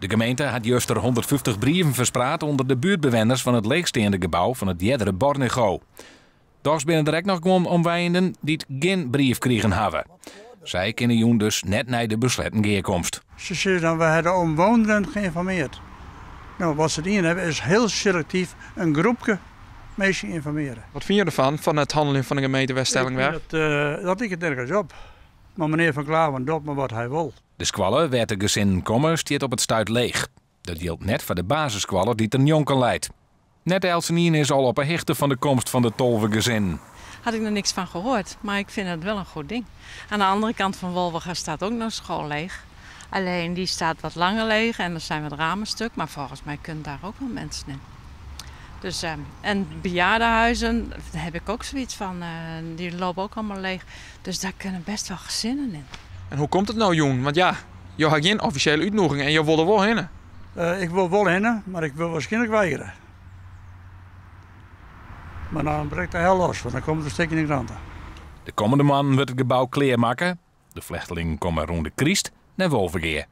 De gemeente hat juster 150 brieven ferspraat ûnder de buertbewenners fan it leechsteande gebou fan it eardere Bornego. Dochs binne der ek noch guon omwenjenden dy't gjin brief krigen hawwe. Sy kinne jûn dus net nei de besletten gearkomst. Se sizze dan, we ha de omwonenden geïnformeerd. No, wat se dien hawwe is hiel selektyf in groepke minsken ynformearre. Wat fine jo derfan, fan it hanneljen fan de gemeente Weststellingwerf? Ik fyn dat, dat liket nergens op. Mar menear Van Klaveren docht mar wat hy wol. De skoalle wêr't de gesinnen komme stiet op it stuit leech. Dat jildt net foar de basisskoalle dy't der njonken leit. Net eltsenien is al op 'e hichte fan de komst fan de 12 gesinnen. Had ik nog niks van gehoord, maar ik vind het wel een goed ding. Aan de andere kant van Wolvega staat ook nog school leeg. Alleen die staat wat langer leeg en er zijn wat ramen stuk, maar volgens mij kunnen daar ook wel mensen in. Dus, en bejaardenhuizen, daar heb ik ook zoiets van, die lopen ook allemaal leeg. Dus daar kunnen best wel gezinnen in. En hoe komt it no jûn? Want ja, jo ha gjin offisjele útnûging en jo wolle wol hinne. Ik wol wol hinne, mar ik wol wierskynlik weigere. Mar dan brekt de hel los, want dan komt der in stik yn de krante. De kommende moannen wurdt it gebou klearmakke. De flechtlingen komme rûn de kryst nei Wolvegea.